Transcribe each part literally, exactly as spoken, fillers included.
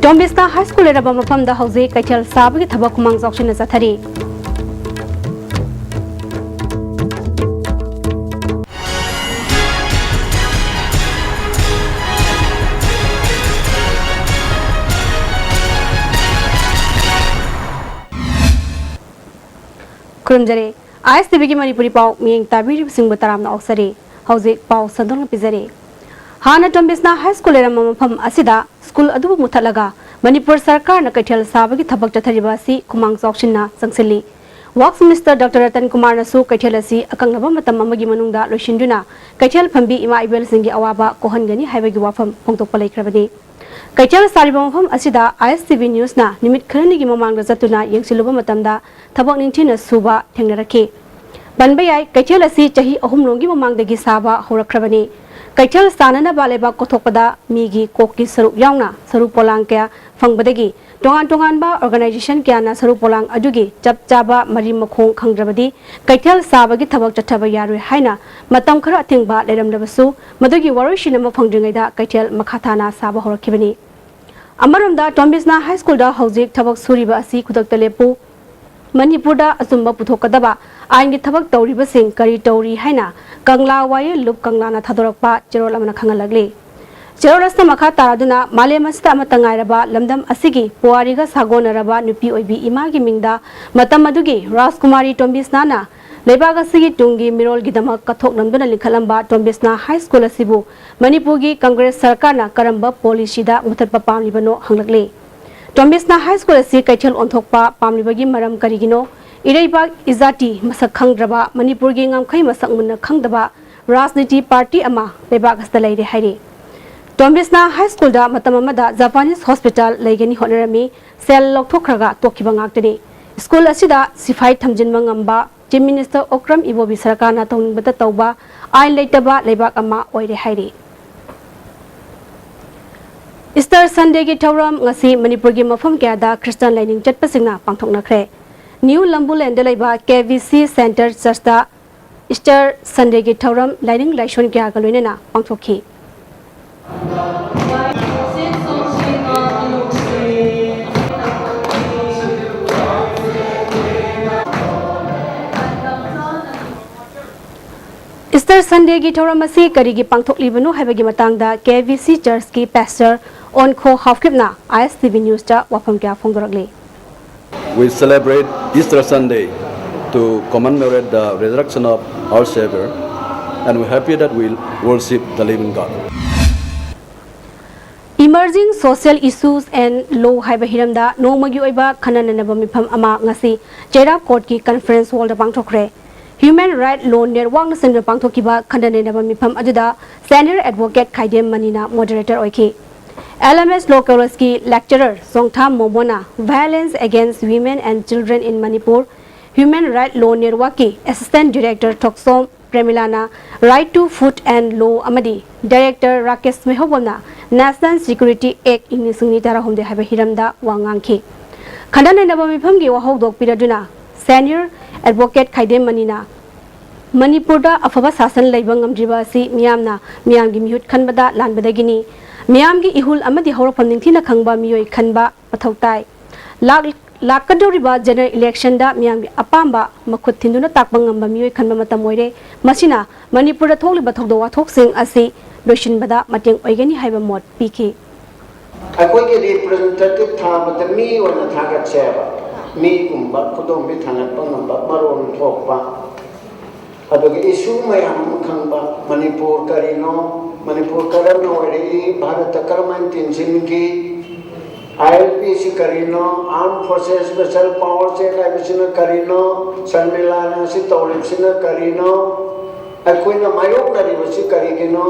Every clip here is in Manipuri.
ꯇꯣꯝꯕꯤꯁꯅꯥ ꯍꯥꯏ ꯁ꯭ꯀꯨꯜ ꯂꯩꯔꯕ ꯃꯐꯝꯗ ꯍꯧꯖꯤꯛ ꯀꯩꯊꯦꯜ ꯁꯥꯕꯒꯤ ꯊꯕꯛ ꯈꯨꯃꯥꯡ ꯆꯥꯎꯁꯤꯟꯅ ꯆꯠꯊꯔꯤ꯫ ꯈꯨꯔꯨꯝꯖꯔꯤ꯫ ꯑꯥꯏ ꯑꯦꯁ ꯇꯤ ꯚꯤꯒꯤ ꯃꯅꯤꯄꯨꯔꯤ ꯄꯥꯎ ꯃꯤꯠꯌꯦꯡ ꯇꯥꯕꯤꯔꯤꯕꯁꯤꯡꯕꯨ ꯇꯔꯥꯝꯅ ꯑꯣꯛꯆꯔꯤ꯫ ꯍꯧꯖꯤꯛ ꯄꯥꯎ ꯁꯟꯗꯣꯛꯅ ꯄꯤꯖꯔꯤ꯫ ꯍꯥꯟꯅ ꯇꯣꯝꯕꯤꯁꯅꯥ ꯍꯥꯏ ꯁ꯭ꯀꯨꯜ ꯂꯩꯔꯝꯕ ꯃꯐꯝ ꯑꯁꯤꯗ ꯁ꯭ꯀꯨꯜ ꯑꯗꯨꯕꯨ ꯃꯨꯊꯠꯂꯒ ꯃꯅꯤꯄꯨꯔ ꯁꯔꯀꯥꯔꯅ ꯀꯩꯊꯦꯜ ꯁꯥꯕꯒꯤ ꯊꯕꯛ ꯆꯠꯊꯔꯤꯕ ꯑꯁꯤ ꯈꯨꯃꯥꯡ ꯆꯥꯎꯁꯤꯟꯅ ꯆꯪꯁꯤꯜꯂꯤ꯫ ꯋꯥꯛꯁ ꯃꯤꯅꯤꯁꯇꯔ ꯗꯣꯛꯇꯔ ꯔꯇꯟ ꯀꯨꯃꯥꯔꯅꯁꯨ ꯀꯩꯊꯦꯜ ꯑꯁꯤ ꯑꯀꯛꯅꯕ ꯃꯇꯝ ꯑꯃꯒꯤ ꯃꯅꯨꯡꯗ ꯂꯣꯏꯁꯤꯟꯗꯨꯅ ꯀꯩꯊꯦꯜ ꯐꯝꯕꯤ ꯏꯃꯥ ꯏꯕꯦꯜꯁꯤꯡꯒꯤ ꯑꯋꯥꯕ ꯀꯣꯛꯍꯟꯒꯅꯤ ꯍꯥꯏꯕꯒꯤ ꯋꯥꯐꯝ ꯐꯣꯡꯗꯣꯛꯄ ꯂꯩꯈ꯭ꯔꯕꯅꯤ꯫ ꯀꯩꯊꯦꯜ ꯁꯥꯔꯤꯕ ꯃꯐꯝ ꯑꯁꯤꯗ ꯑꯥꯏ ꯑꯦꯁ ꯇꯤ ꯚꯤ ꯅ꯭ꯌꯨꯁꯅ ꯅꯨꯃꯤꯠ ꯈꯔꯅꯤꯒꯤ ꯃꯃꯥꯡꯗ ꯆꯠꯇꯨꯅ ꯌꯦꯡꯁꯤꯜꯂꯨꯕ ꯃꯇꯝꯗ ꯊꯕꯛ ꯅꯤꯡꯊꯤꯅ ꯁꯨꯕ ꯊꯦꯡꯅꯔꯛꯈꯤ꯫ ꯄꯟꯕ ꯌꯥꯏ, ꯀꯩꯊꯦꯜ ꯑꯁꯤ ꯆꯍꯤ ꯑꯍꯨꯝ ꯔꯣꯝꯒꯤ ꯃꯃꯥꯡꯗꯒꯤ ꯁꯥꯕ ꯍꯧꯔꯛꯈ꯭ꯔꯕꯅꯤ꯫ ꯀꯩꯊꯦꯜ ꯁꯥꯅꯅꯕ ꯂꯩꯕꯥꯛ ꯀꯣꯊꯣꯛꯄꯗ ꯃꯤꯒꯤ ꯀꯣꯛꯀꯤ ꯁꯔꯨꯛ ꯌꯥꯎꯅ ꯁꯔꯨ ꯄꯣꯂꯥꯡ ꯀꯌꯥ ꯐꯪꯕꯗꯒꯤ ꯇꯣꯉꯥꯟ ꯇꯣꯉꯥꯟꯕ ꯑꯣꯔꯒꯅꯥꯏꯖꯦꯁꯟ ꯀꯌꯥꯅ ꯁꯔꯨ ꯄꯣꯂꯥꯡ ꯑꯗꯨꯒꯤ ꯆꯞ ꯆꯥꯕ ꯃꯔꯤ ꯃꯈꯣꯡ ꯈꯪꯗ꯭ꯔꯕꯗꯤ ꯀꯩꯊꯦꯜ ꯁꯥꯕꯒꯤ ꯊꯕꯛ ꯆꯠꯊꯕ ꯌꯥꯔꯣꯏ ꯍꯥꯏꯅ ꯃꯇꯝ ꯈꯔ ꯑꯊꯤꯡꯕ ꯂꯩꯔꯝꯂꯕꯁꯨ, ꯃꯗꯨꯒꯤ ꯋꯥꯔꯣꯏꯁꯤꯟ ꯑꯃ ꯐꯪꯗ꯭ꯔꯤꯉꯩꯗ ꯀꯩꯊꯦꯜ ꯃꯈꯥ ꯇꯥꯅ ꯁꯥꯕ ꯍꯧꯔꯛꯈꯤꯕꯅꯤ꯫ ꯑꯃꯔꯣꯝꯗ, ꯇꯣꯝꯕꯤꯁꯅꯥ ꯍꯥꯏ ꯁ꯭ꯀꯨꯜꯗ ꯍꯧꯖꯤꯛ ꯊꯕꯛ ꯁꯨꯔꯤꯕ ꯑꯁꯤ ꯈꯨꯗꯛꯇ ꯂꯦꯞꯄꯨ, ꯃꯅꯤꯄꯨꯔꯗ ꯑꯆꯨꯝꯕ ꯄꯨꯊꯣꯛꯀꯗꯕ ꯑꯥꯏꯟꯒꯤ ꯊꯕꯛ ꯇꯧꯔꯤꯕꯁꯤꯡ ꯀꯔꯤ ꯇꯧꯔꯤ ꯍꯥꯏꯅ ꯀꯪꯂꯥ ꯋꯥꯌꯦꯜ ꯂꯨꯞ ꯀꯪꯂꯥꯅ ꯊꯥꯗꯣꯔꯛꯄ ꯆꯦꯔꯣꯜ ꯑꯃꯅ ꯈꯪꯍꯜꯂꯛꯂꯤ꯫ ꯆꯦꯔꯣꯜ ꯑꯁꯤꯅ ꯃꯈꯥ ꯇꯥꯔꯗꯨꯅ ꯃꯥꯂꯦꯝ ꯑꯁꯤꯗ ꯑꯃꯠꯇ ꯉꯥꯏꯔꯕ ꯂꯝꯗꯝ ꯑꯁꯤꯒꯤ ꯄꯨꯋꯥꯔꯤꯒ ꯁꯥꯒꯣꯟꯅꯔꯕ ꯅꯨꯄꯤ ꯑꯣꯏꯕꯤ ꯏꯃꯥꯒꯤ ꯃꯤꯡꯗ ꯃꯇꯝ ꯑꯗꯨꯒꯤ ꯔꯥꯖꯀꯨꯃꯥꯔꯤ ꯇꯣꯝꯕꯤꯁꯅꯥꯅ ꯂꯩꯕꯥꯛ ꯑꯁꯤꯒꯤ ꯇꯨꯡꯒꯤ ꯃꯤꯔꯣꯜꯒꯤꯗꯃꯛ ꯀꯠꯊꯣꯛ ꯅꯝꯗꯨꯅ ꯂꯤꯡꯈꯠꯂꯝꯕ ꯇꯣꯝꯕꯤꯁꯅꯥ ꯍꯥꯏ ꯁ꯭ꯀꯨꯜ ꯑꯁꯤꯕꯨ ꯃꯅꯤꯄꯨꯔꯒꯤ ꯀꯪꯒ꯭ꯔꯦꯁ ꯁꯔꯀꯥꯔꯅ ꯀꯔꯝꯕ ꯄꯣꯂꯤꯁꯤꯗ ꯃꯨꯊꯠꯄ ꯄꯥꯝꯂꯤꯕꯅꯣ ꯍꯪꯂꯛꯂꯤ꯫ ꯇꯣꯝꯕꯤꯁꯅꯥ ꯍꯥꯏ ꯁ꯭ꯀꯨꯜ ꯑꯁꯤ ꯀꯩꯊꯦꯜ ꯑꯣꯟꯊꯣꯛꯄ ꯄꯥꯝꯂꯤꯕꯒꯤ ꯃꯔꯝ ꯀꯔꯤꯒꯤꯅꯣ? ꯏꯔꯩꯕꯥꯛ ꯏꯖꯥꯇꯤ ꯃꯁꯛ ꯈꯪꯗ꯭ꯔꯕ, ꯃꯅꯤꯄꯨꯔꯒꯤ ꯉꯝꯈꯩ ꯃꯁꯛ ꯃꯨꯟꯅ ꯈꯪꯗꯕ ꯔꯥꯖꯅꯤꯇꯤ ꯄꯥꯔꯇꯤ ꯑꯃ ꯂꯩꯕꯥꯛ ꯑꯁꯤꯗ ꯂꯩꯔꯦ ꯍꯥꯏꯔꯤ꯫ ꯇꯣꯝꯕꯤꯁꯅꯥ ꯍꯥꯏ ꯁ꯭ꯀꯨꯜꯗ ꯃꯇꯝ ꯑꯃꯗ ꯖꯄꯥꯅꯤꯁ ꯍꯣꯁꯄꯤꯇꯥꯜ ꯂꯩꯒꯅꯤ ꯍꯣꯠꯅꯔꯝꯃꯤ, ꯁꯦꯜ ꯂꯧꯊꯣꯛꯈ꯭ꯔꯒ ꯇꯣꯛꯈꯤꯕ ꯉꯥꯛꯇꯅꯤ꯫ ꯁ꯭ꯀꯨꯜ ꯑꯁꯤꯗ ꯁꯤꯐꯥꯏ ꯊꯝꯖꯤꯟꯕ ꯉꯝꯕ, ꯆꯤꯐ ꯃꯤꯅꯤꯁꯇꯔ ꯑꯣꯀ꯭ꯔꯝ ꯏꯕꯣꯕꯤ ꯁꯔꯀꯥꯔꯅ ꯇꯧꯅꯤꯡꯕꯇ ꯇꯧꯕ ꯑꯥꯏꯟ ꯂꯩꯇꯕ ꯂꯩꯕꯥꯛ ꯑꯃ ꯑꯣꯏꯔꯦ ꯍꯥꯏꯔꯤ꯫ ꯏꯁꯇꯔ ꯁꯟꯗꯦꯒꯤ ꯊꯧꯔꯝ ꯉꯁꯤ ꯃꯅꯤꯄꯨꯔꯒꯤ ꯃꯐꯝ ꯀꯌꯥꯗ ꯈ꯭ꯔꯤꯁꯇꯥꯟ ꯂꯥꯏꯅꯤꯡ ꯆꯠꯄꯁꯤꯡꯅ ꯄꯥꯡꯊꯣꯛꯅꯈ꯭ꯔꯦ꯫ ꯅ꯭ꯌꯨ ꯂꯝꯕꯨꯂꯦꯟꯗ ꯂꯩꯕ ꯀꯦ ꯚꯤ ꯁꯤ ꯁꯦꯟꯇꯔ ꯆꯔꯆꯇ ꯏꯁꯇꯔ ꯁꯟꯗꯦꯒꯤ ꯊꯧꯔꯝ ꯂꯥꯏꯅꯤꯡ ꯂꯥꯏꯁꯣꯟ ꯀꯌꯥꯒ ꯂꯣꯏꯅꯅ ꯄꯥꯡꯊꯣꯛꯈꯤ꯫ Easter Sundayꯒꯤ ꯊꯧꯔꯝ ꯑꯁꯤ ꯀꯔꯤꯒꯤ ꯄꯥꯡꯊꯣꯛꯂꯤꯕꯅꯣ ꯍꯥꯏꯕꯒꯤ ꯃꯇꯥꯡꯗ K B C Churchꯀꯤ Pastor ꯑꯣꯟꯈꯣ ꯍꯥꯎꯀꯤꯞꯅ I S T V Newsꯇ ꯋꯥꯐꯝ ꯀꯌꯥ ꯐꯣꯡꯗꯣꯔꯛꯂꯤ꯫ We celebrate Easter Sunday to commemorate the resurrection of our Savior, and we're happy that we worship the living God. Emerging Social Issues and Law ꯍꯥꯏꯕ ꯍꯤꯔꯝꯗ ꯅꯣꯡꯃꯒꯤ ꯑꯣꯏꯕ ꯈꯟꯅ ꯅꯩꯅꯕ ꯃꯤꯐꯝ ꯑꯃ ꯉꯁꯤ ꯆꯩꯔꯥꯛ Courtꯀꯤ Conference Hallꯗ ꯄꯥꯡꯊꯣꯛꯈ꯭ꯔꯦ꯫ Human Right Law Networkꯅ ꯁꯤꯟꯗꯨꯅ ꯄꯥꯡꯊꯣꯛꯈꯤꯕ ꯈꯟꯅ ꯅꯩꯅꯕ ꯃꯤꯐꯝ ꯑꯗꯨꯗ Senior Advocate ꯈꯥꯏꯗꯦꯝ ꯃꯅꯤꯅ Moderator ꯑꯣꯏꯈꯤ꯫ L M S Law Collegeꯀꯤ Lecturer Chongtham ꯃꯣꯃꯣꯅ Violence Against Women and Children in Manipur, Human Right Law Networkꯀꯤ Assistant Director ꯊꯣꯛꯁꯣꯝ ꯄ꯭ꯔꯦꯃꯤꯂꯥꯅ Right to Food and Law ꯑꯃꯗꯤ Director Rakesh ꯃꯩꯍꯧꯕꯝꯅ National Security Act ꯏꯪ ꯂꯤꯁꯤꯡ ꯑꯅꯤ ꯇꯔꯥꯍꯨꯝꯗꯣꯏ ꯍꯥꯏꯕ ꯍꯤꯔꯝꯗ ꯋꯥ ꯉꯥꯡꯈꯤ꯫ ꯈꯟꯅ ꯅꯩꯅꯕ ꯃꯤꯐꯝꯒꯤ ꯋꯥꯍꯧꯗꯣꯛ ꯄꯤꯔꯗꯨꯅ Senior Advocate ꯈꯥꯏꯗꯦꯝ ꯃꯅꯤꯅ ꯃꯅꯤꯄꯨꯔꯗ ꯑꯐꯕ ꯁꯥꯁꯟ ꯂꯩꯕ ꯉꯝꯗ꯭ꯔꯤꯕ ꯑꯁꯤ ꯃꯤꯌꯥꯝꯅ ꯃꯤꯌꯥꯝꯒꯤ ꯃꯤꯍꯨꯠ ꯈꯟꯕꯗ ꯂꯥꯟꯕꯗꯒꯤꯅꯤ꯫ ꯃꯤꯌꯥꯝꯒꯤ ꯏꯍꯨꯜ ꯑꯃꯗꯤ ꯍꯧꯔꯛꯐꯝ ꯅꯤꯡꯊꯤꯅ ꯈꯪꯕ ꯃꯤꯑꯣꯏ ꯈꯟꯕ ꯃꯊꯧ ꯇꯥꯏ꯫ ꯂꯥꯛ-, ꯂꯥꯛꯀꯗꯧꯔꯤꯕ General Electionꯗ ꯃꯤꯌꯥꯝꯒꯤ ꯑꯄꯥꯝꯕ ꯃꯈꯨꯠ ꯊꯤꯟꯗꯨꯅ ꯇꯥꯛꯄ ꯉꯝꯕ ꯃꯤꯑꯣꯏ ꯈꯟꯕ ꯃꯇꯝ ꯑꯣꯏꯔꯦ꯫ ꯃꯁꯤꯅ ꯃꯅꯤꯄꯨꯔꯗ ꯊꯣꯛꯂꯤꯕ ꯊꯧꯗꯣꯛ ꯋꯥꯊꯣꯛꯁꯤꯡ ꯑꯁꯤ ꯂꯣꯏꯁꯤꯟꯕꯗ ꯃꯇꯦꯡ ꯑꯣꯏꯒꯅꯤ ꯍꯥꯏꯕ ꯃꯣꯠ ꯄꯤꯈꯤ꯫ ꯑꯩꯈꯣꯏꯒꯤ representative ꯊꯥꯕꯗ ꯃꯤ ꯑꯣꯏꯅ ꯊꯥꯒꯠꯁꯦꯕ꯫ ꯃꯤꯒꯨꯝꯕ ꯈꯨꯗꯣꯝꯕꯤ ꯊꯥꯡꯒꯠꯄ ꯉꯝꯕ, ꯃꯔꯣꯟ ꯊꯣꯛꯄ, ꯑꯗꯨꯒ issue ꯃꯌꯥꯝ ꯑꯃ ꯈꯪꯕ, ꯃꯅꯤꯄꯨꯔ ꯀꯔꯤꯅꯣ, ꯃꯅꯤꯄꯨꯔ ꯀꯔꯝꯅ ꯑꯣꯏꯔꯛꯏ, ꯚꯥꯔꯠꯇ ꯀꯔꯝꯍꯥꯏꯅ ꯇꯤꯟꯁꯤꯟꯈꯤ, I L P ꯁꯤ ꯀꯔꯤꯅꯣ, Armed Forces, Special Powers Act ꯍꯥꯏꯕꯁꯤꯅ ꯀꯔꯤꯅꯣ, ꯁꯔꯃꯤꯂꯥꯅ ꯑꯁꯤ ꯇꯧꯔꯤꯕꯁꯤꯅ ꯀꯔꯤꯅꯣ, ꯑꯩꯈꯣꯏꯅ ꯃꯥꯌꯣꯛꯅꯔꯤꯕꯁꯤ ꯀꯔꯤꯒꯤꯅꯣ,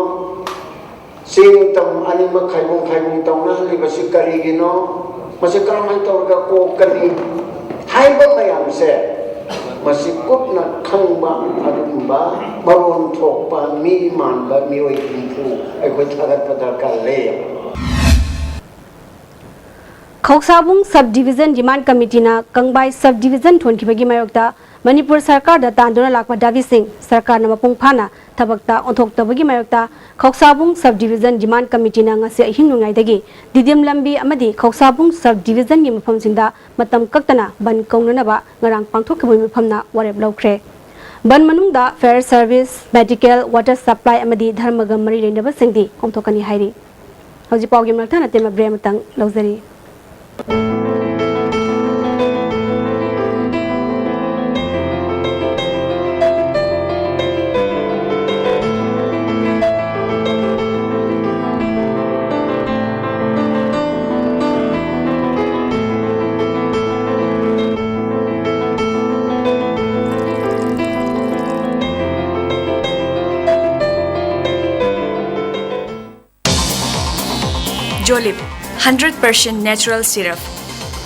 ꯆꯤꯡ ꯇꯝ ꯑꯅꯤꯃꯛ ꯈꯥꯏꯕꯨꯡ ꯈꯥꯏꯕꯨꯡ ꯇꯧꯅꯍꯜꯂꯤꯕꯁꯤ ꯀꯔꯤꯒꯤꯅꯣ? ꯃꯁꯤ ꯀꯔꯝꯍꯥꯏꯅ ꯇꯧꯔꯒ ꯀꯣꯛꯀꯅꯤ? ꯍꯥꯏꯕ ꯃꯌꯥꯝꯁꯦ ꯃꯁꯤ ꯀꯨꯞꯅ ꯈꯪꯕ ꯑꯗꯨꯒꯨꯝꯕ ꯃꯔꯣꯟ ꯊꯣꯛꯄ ꯃꯤ ꯃꯥꯟꯕ ꯃꯤꯑꯣꯏ ꯍꯨꯝꯐꯨ ꯑꯩꯈꯣꯏ ꯊꯥꯒꯠꯄ ꯗꯔꯀꯥꯔ ꯂꯩ꯫ ꯈꯧꯁꯥꯕꯨꯡ Sub Division Demand Committeeꯅ ꯀꯪꯕꯥꯏ Sub Division ꯊꯣꯟꯈꯤꯕꯒꯤ ꯃꯥꯌꯣꯛꯇ ꯃꯅꯤꯄꯨꯔ ꯁꯔꯀꯥꯔꯗ ꯇꯥꯟꯗꯨꯅ ꯂꯥꯛꯄ ꯗꯥꯕꯤꯁꯤꯡ ꯁꯔꯀꯥꯔꯅ ꯃꯄꯨꯡ ꯐꯥꯅ ꯊꯕꯛꯇ ꯑꯣꯟꯊꯣꯛꯇꯕꯒꯤ ꯃꯥꯌꯣꯛꯇ ꯈꯧꯁꯥꯕꯨꯡ Sub Division Demand Committeeꯅ ꯉꯁꯤ ꯑꯍꯤꯡ ꯅꯣꯡꯌꯥꯏꯗꯒꯤ ꯗꯤꯗꯤꯝ ꯂꯝꯕꯤ ꯑꯃꯗꯤ ꯈꯧꯁꯥꯕꯨꯡ Sub Divisionꯒꯤ ꯃꯐꯝꯁꯤꯡꯗ ꯃꯇꯝ ꯀꯛꯇꯅ ꯕꯟ ꯀꯧꯅꯅꯕ ꯉꯔꯥꯡ ꯄꯥꯡꯊꯣꯛꯈꯤꯕ ꯃꯤꯐꯝꯅ ꯋꯥꯔꯦꯞ ꯂꯧꯈ꯭ꯔꯦ꯫ ꯕꯟ ꯃꯅꯨꯡꯗ fire service, medical, water supply ꯑꯃꯗꯤ ꯙꯔꯃꯒ ꯃꯔꯤ ꯂꯩꯅꯕꯁꯤꯡꯗꯤ ꯀꯣꯝꯊꯣꯛꯀꯅꯤ ꯍꯥꯏꯔꯤ꯫ ꯍꯧꯖꯤꯛ ꯄꯥꯎꯒꯤ ꯃꯊꯪ ꯑꯇꯦꯟꯕ break ꯑꯃꯇꯪ ꯂꯧꯖꯔꯤ꯫ Jolib, hundred percent natural syrup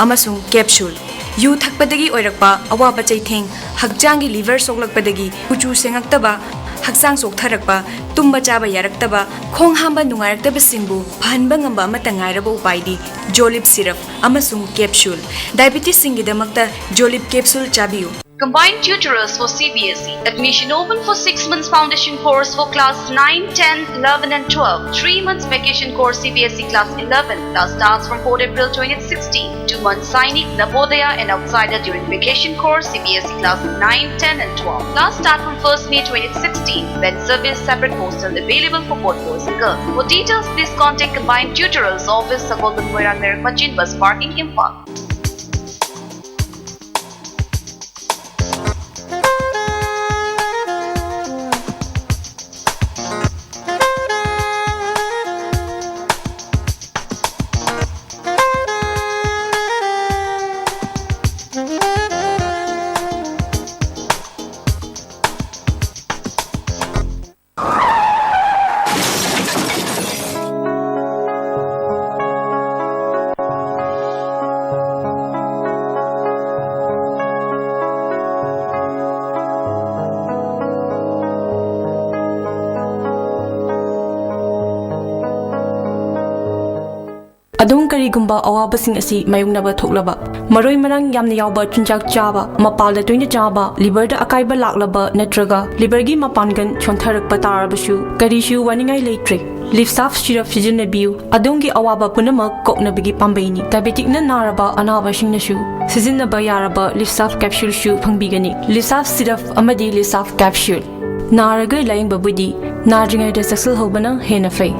ꯑꯃꯁꯨꯡ capsule꯫ ꯌꯨ ꯊꯛꯄꯗꯒꯤ ꯑꯣꯏꯔꯛꯄ ꯑꯋꯥꯕ ꯆꯩꯊꯦꯡ, ꯍꯛꯆꯥꯡꯒꯤ liver ꯁꯣꯛꯂꯛꯄꯗꯒꯤ ꯀꯨꯆꯨ ꯁꯦꯡꯉꯛꯇꯕ, ꯍꯛꯆꯥꯡ ꯆꯣꯛꯊꯔꯛꯄ, ꯇꯨꯝꯕ ꯆꯥꯕ ꯌꯥꯔꯛꯇꯕ, ꯈꯣꯡ ꯍꯥꯝꯕ ꯅꯨꯡꯉꯥꯏꯔꯛꯇꯕꯁꯤꯡꯕꯨ ꯐꯍꯟꯕ ꯉꯝꯕ ꯑꯃꯠꯇ ꯉꯥꯏꯔꯕ ꯎꯄꯥꯏꯗꯤ Jolib syrup ꯑꯃꯁꯨꯡ capsule꯫ Diabetesꯁꯤꯡꯒꯤꯗꯃꯛꯇ Jolib capsule ꯆꯥꯕꯤꯌꯨ꯫ Combined tutorials for C B S E. Admission open for six months foundation course for class nine, ten, eleven and twelve. Three months vacation course C B S E class eleven. Class starts from fourth April twenty sixteen. Two months Sainik, Navodaya and outsider during vacation course C B S E class nine, ten and twelve. Class start from first May twenty sixteen. When service, separate hostel available for both boys and girls. For details, please contact Combined Tutorials Office, Sagolband Moirang Merak Machin, bus parking, Imphal. ꯑꯗꯨꯝ ꯀꯔꯤꯒꯨꯝꯕ ꯑꯋꯥꯕꯁꯤꯡ ꯑꯁꯤ ꯃꯥꯌꯣꯛꯅꯕ ꯊꯣꯛꯂꯕ, ꯃꯔꯣꯏ ꯃꯔꯥꯡ ꯌꯥꯝꯅ ꯌꯥꯎꯕ ꯆꯤꯟꯖꯥꯛ ꯆꯥꯕ, ꯃꯄꯥꯜꯗ ꯇꯣꯏꯅ ꯆꯥꯕ, ꯂꯤꯚꯔꯗ ꯑꯀꯥꯏꯕ ꯂꯥꯛꯂꯕ ꯅꯠꯇ꯭ꯔꯒ ꯂꯤꯚꯔꯒꯤ ꯃꯄꯥꯟꯒꯟ ꯁꯣꯟꯊꯔꯛꯄ ꯇꯥꯔꯕꯁꯨ ꯀꯔꯤꯁꯨ ꯋꯥꯅꯤꯡꯉꯥꯏ ꯂꯩꯇ꯭ꯔꯦ꯫ ꯂꯤꯞꯁꯥꯐ ꯁꯤꯔꯞ ꯁꯤꯖꯤꯟꯅꯕꯤꯌꯨ꯫ ꯑꯗꯣꯝꯒꯤ ꯑꯋꯥꯕ ꯄꯨꯝꯅꯃꯛ ꯀꯣꯛꯅꯕꯒꯤ ꯄꯥꯝꯕꯩꯅꯤ꯫ ꯗꯥꯏꯕꯦꯇꯤꯛꯅ ꯅꯥꯔꯕ ꯑꯅꯥꯕꯁꯤꯡꯅꯁꯨ ꯁꯤꯖꯤꯟꯅꯕ ꯌꯥꯔꯕ ꯂꯤꯞꯁꯥꯐ ꯀꯦꯞꯁꯨꯜꯁꯨ ꯐꯪꯕꯤꯒꯅꯤ꯫ ꯂꯤꯞꯁꯥꯐ ꯁꯤꯔꯞ ꯑꯃꯗꯤ ꯂꯤꯞꯁꯥꯐ ꯀꯦꯞꯁꯨꯜ꯫ ꯅꯥꯔꯒ ꯂꯥꯌꯦꯡꯕꯕꯨꯗꯤ ꯅꯥꯗ꯭ꯔꯤꯉꯩꯗ ꯆꯦꯛꯁꯤꯜꯍꯧꯕꯅ ꯍꯦꯟꯅ ꯐꯩ꯫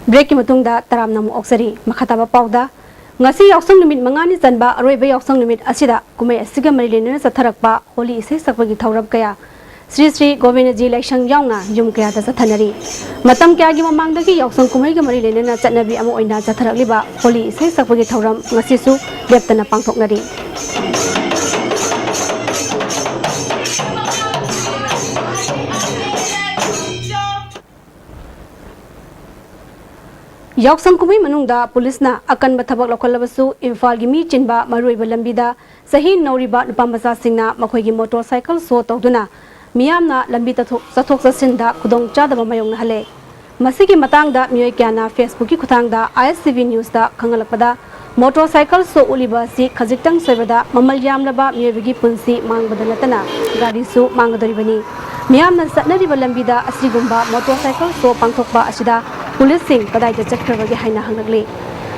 ꯕ꯭ꯔꯦꯛꯀꯤ ꯃꯇꯨꯡꯗ ꯇꯔꯥꯝꯅ ꯑꯃꯨꯛ ꯑꯣꯛꯆꯔꯤ꯫ ꯃꯈꯥ ꯇꯥꯕ ꯄꯥꯎꯗ, ꯉꯁꯤ ꯌꯥꯎꯁꯪ ꯅꯨꯃꯤꯠ ꯃꯉꯥꯅꯤ ꯆꯟꯕ ꯑꯔꯣꯏꯕ ꯌꯥꯎꯁꯪ ꯅꯨꯃꯤꯠ ꯑꯁꯤꯗ ꯀꯨꯝꯍꯩ ꯑꯁꯤꯒ ꯃꯔꯤ ꯂꯩꯅꯅ ꯆꯠꯊꯔꯛꯄ ꯍꯣꯂꯤ ꯏꯁꯩ ꯁꯛꯄꯒꯤ ꯊꯧꯔꯝ ꯀꯌꯥ꯫ ꯁ꯭ꯔꯤ ꯁ꯭ꯔꯤ ꯒꯣꯕꯤꯟꯗꯖꯤ ꯂꯥꯏꯁꯪ ꯌꯥꯎꯅ ꯌꯨꯝ ꯀꯌꯥꯗ ꯆꯠꯊꯅꯔꯤ꯫ ꯃꯇꯝ ꯀꯌꯥꯒꯤ ꯃꯃꯥꯡꯗꯒꯤ ꯌꯥꯎꯁꯪ ꯀꯨꯝꯍꯩꯒ ꯃꯔꯤ ꯂꯩꯅꯅ ꯆꯠꯅꯕꯤ ꯑꯃ ꯑꯣꯏꯅ ꯆꯠꯊꯔꯛꯂꯤꯕ ꯍꯣꯂꯤ ꯏꯁꯩ ꯁꯛꯄꯒꯤ ꯊꯧꯔꯝ ꯉꯁꯤꯁꯨ ꯂꯦꯞꯇꯅ ꯄꯥꯡꯊꯣꯛꯅꯔꯤ꯫ ꯌꯥꯎꯁꯪ ꯀꯨꯝꯍꯩ ꯃꯅꯨꯡꯗ ꯄꯨꯂꯤꯁꯅ ꯑꯀꯟꯕ ꯊꯕꯛ ꯂꯧꯈꯠꯂꯕꯁꯨ, ꯏꯝꯐꯥꯜꯒꯤ ꯃꯤ ꯆꯤꯟꯕ ꯃꯔꯨꯑꯣꯏꯕ ꯂꯝꯕꯤꯗ ꯆꯍꯤ ꯅꯧꯔꯤꯕ ꯅꯨꯄꯥ ꯃꯆꯥꯁꯤꯡꯅ ꯃꯈꯣꯏꯒꯤ ꯃꯣꯇꯣꯔ ꯁꯥꯏꯀꯜ ꯁꯣ ꯇꯧꯗꯨꯅ ꯃꯤꯌꯥꯝꯅ ꯂꯝꯕꯤ ꯇꯠꯊꯣꯛ-, ꯆꯠꯊꯣꯛ ꯆꯠꯁꯤꯟꯗ ꯈꯨꯗꯣꯡꯆꯥꯗꯕ ꯃꯥꯌꯣꯛꯅꯍꯜꯂꯦ꯫ ꯃꯁꯤꯒꯤ ꯃꯇꯥꯡꯗ ꯃꯤꯑꯣꯏ ꯀꯌꯥꯅ Facebook-ꯀꯤ ꯈꯨꯠꯊꯥꯡꯗ ISTV News-ꯇ ꯈꯪꯍꯜꯂꯛꯄꯗ, ꯃꯣꯇꯣꯔ ꯁꯥꯏꯀꯜ ꯁꯣ ꯎꯠꯂꯤꯕ ꯑꯁꯤ ꯈꯖꯤꯛꯇꯪ ꯁꯣꯏꯕꯗ ꯃꯃꯜ ꯌꯥꯝꯂꯕ ꯃꯤꯑꯣꯏꯕꯒꯤ ꯄꯨꯟꯁꯤ ꯃꯥꯡꯕꯗ ꯅꯠꯇꯅ ꯒꯥꯔꯤꯁꯨ ꯃꯥꯡꯒꯗꯧꯔꯤꯕꯅꯤ꯫ ꯃꯤꯌꯥꯝꯅ ꯆꯠꯅꯔꯤꯕ ꯂꯝꯕꯤꯗ ꯑꯁꯤꯒꯨꯝꯕ ꯃꯣꯇꯣꯔ ꯁꯥꯏꯀꯜ ꯁꯣ ꯄꯥꯡꯊꯣꯛꯄ ꯑꯁꯤꯗ ꯄꯨꯂꯤꯁꯁꯤꯡ ꯀꯗꯥꯏꯗ ꯆꯠꯈ꯭ꯔꯕꯒꯦ ꯍꯥꯏꯅ ꯍꯪꯂꯛꯂꯤ꯫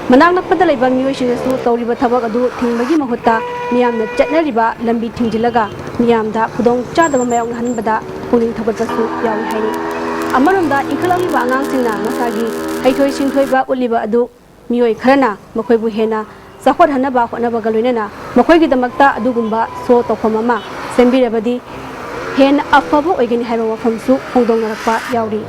ꯃꯅꯥꯛ ꯅꯛꯄꯗ ꯂꯩꯕ ꯃꯤꯑꯣꯏꯁꯤꯡꯅꯁꯨ ꯇꯧꯔꯤꯕ ꯊꯕꯛ ꯑꯗꯨ ꯊꯤꯡꯕꯒꯤ ꯃꯍꯨꯠꯇ ꯃꯤꯌꯥꯝꯅ ꯆꯠꯅꯔꯤꯕ ꯂꯝꯕꯤ ꯊꯤꯡꯖꯤꯜꯂꯒ ꯃꯤꯌꯥꯝꯗ ꯈꯨꯗꯣꯡ ꯆꯥꯗꯕ ꯃꯥꯌꯣꯛꯅꯍꯟꯕꯗ ꯄꯨꯛꯅꯤꯡ ꯊꯧꯒꯠꯄꯁꯨ ꯌꯥꯎꯏ ꯍꯥꯏꯔꯤ꯫ ꯑꯃꯔꯣꯝꯗ ꯏꯟꯈꯠꯂꯛꯂꯤꯕ ꯑꯉꯥꯡꯁꯤꯡꯅ ꯃꯁꯥꯒꯤ ꯍꯩꯊꯣꯏ ꯁꯤꯡꯊꯣꯏꯕ ꯎꯠꯂꯤꯕ ꯑꯗꯨ ꯃꯤꯑꯣꯏ ꯈꯔꯅ ꯃꯈꯣꯏꯕꯨ ꯍꯦꯟꯅ ꯆꯥꯎꯈꯠꯍꯟꯅꯕ ꯍꯣꯠꯅꯕꯒ ꯂꯣꯏꯅꯅ ꯃꯈꯣꯏꯒꯤꯗꯃꯛꯇ ꯑꯗꯨꯒꯨꯝꯕ ꯁꯣ ꯇꯧꯐꯝ ꯑꯃ ꯁꯦꯝꯕꯤꯔꯕꯗꯤ ꯍꯦꯟꯅ ꯑꯐꯕ ꯑꯣꯏꯒꯅꯤ ꯍꯥꯏꯕ ꯋꯥꯐꯝꯁꯨ ꯐꯣꯡꯗꯣꯛꯅꯔꯛꯄ ꯌꯥꯎꯔꯤ꯫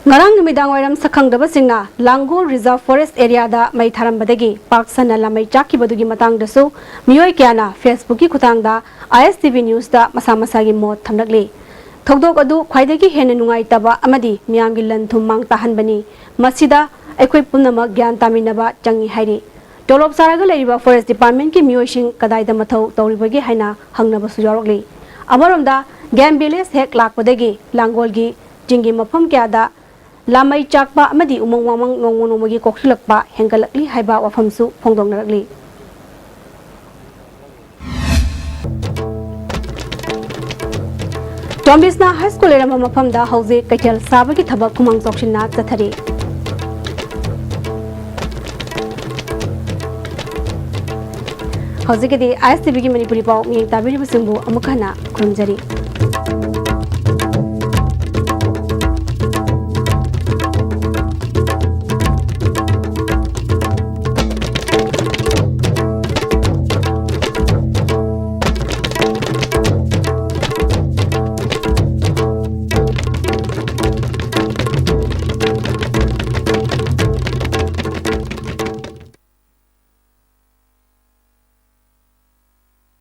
ꯉꯔꯥꯡ ꯅꯨꯃꯤꯗꯥꯡ ꯋꯥꯏꯔꯝ ꯁꯛꯈꯪꯗꯕꯁꯤꯡꯅ ꯂꯥꯡꯒꯣꯜ Reserve Forest area-ꯗ ꯃꯩ ꯊꯥꯔꯝꯕꯗꯒꯤ ꯄꯥꯛ ꯁꯟꯅ ꯂꯥꯃꯩ ꯆꯥꯛꯈꯤꯕꯗꯨꯒꯤ ꯃꯇꯥꯡꯗꯁꯨ ꯃꯤꯑꯣꯏ ꯀꯌꯥꯅ Facebook-ꯀꯤ ꯈꯨꯠꯊꯥꯡꯗ ISTV News-ꯇ ꯃꯁꯥ ꯃꯁꯥꯒꯤ ꯃꯣꯠ ꯊꯝꯂꯛꯂꯤ꯫ ꯊꯧꯗꯣꯛ ꯑꯗꯨ ꯈ꯭ꯋꯥꯏꯗꯒꯤ ꯍꯦꯟꯅ ꯅꯨꯡꯉꯥꯏꯇꯕ ꯑꯃꯗꯤ ꯃꯤꯌꯥꯝꯒꯤ ꯂꯟ ꯊꯨꯝ ꯃꯥꯡ ꯇꯥꯍꯟꯕꯅꯤ꯫ ꯃꯁꯤꯗ ꯑꯩꯈꯣꯏ ꯄꯨꯝꯅꯃꯛ ꯒ꯭ꯌꯥꯟ ꯇꯥꯃꯤꯟꯅꯕ ꯆꯪꯏ ꯍꯥꯏꯔꯤ꯫ ꯇꯣꯂꯣꯞ ꯆꯥꯔꯒ ꯂꯩꯔꯤꯕ forest department-ꯀꯤ ꯃꯤꯑꯣꯏꯁꯤꯡ ꯀꯗꯥꯏꯗ ꯃꯊꯧ ꯇꯧꯔꯤꯕꯒꯦ ꯍꯥꯏꯅ ꯍꯪꯅꯕꯁꯨ ꯌꯥꯎꯔꯛꯂꯤ꯫ ꯑꯃꯔꯣꯝꯗ, ꯒꯦꯝ ꯚꯤꯂꯦꯖ ꯍꯦꯛ ꯂꯥꯛꯄꯗꯒꯤ ꯂꯥꯡꯒꯣꯜꯒꯤ ꯆꯤꯡꯒꯤ ꯃꯐꯝ ꯀꯌꯥꯗ ꯂꯥꯃꯩ ꯆꯥꯛꯄ ꯑꯃꯗꯤ ꯎꯃꯪ ꯋꯥꯃꯪ ꯅꯣꯡꯃ ꯅꯣꯡꯃꯒꯤ ꯀꯣꯛꯁꯤꯜꯂꯛꯄ ꯍꯦꯟꯒꯠꯂꯛꯂꯤ ꯍꯥꯏꯕ ꯋꯥꯐꯝꯁꯨ ꯐꯣꯡꯗꯣꯛꯅꯔꯛꯂꯤ꯫ ꯇꯣꯝꯕꯤꯁꯅ ꯍꯥꯏ ꯁ꯭ꯀꯨꯜ ꯂꯩꯔꯝꯕ ꯃꯐꯝꯗ ꯍꯧꯖꯤꯛ ꯀꯩꯊꯦꯜ ꯁꯥꯕꯒꯤ ꯊꯕꯛ ꯈꯨꯃꯥꯡ ꯆꯥꯎꯁꯤꯟꯅ ꯆꯠꯊꯔꯤ꯫ ꯍꯧꯖꯤꯛꯀꯤꯗꯤ ꯑꯥꯏ ꯑꯦꯁ ꯇꯤ ꯚꯤꯒꯤ ꯃꯅꯤꯄꯨꯔꯤ ꯄꯥꯎ ꯃꯤꯠꯌꯦꯡ ꯇꯥꯕꯤꯔꯤꯕꯁꯤꯡꯕꯨ ꯑꯃꯨꯛ ꯍꯟꯅ ꯈꯨꯔꯨꯝꯖꯔꯤ꯫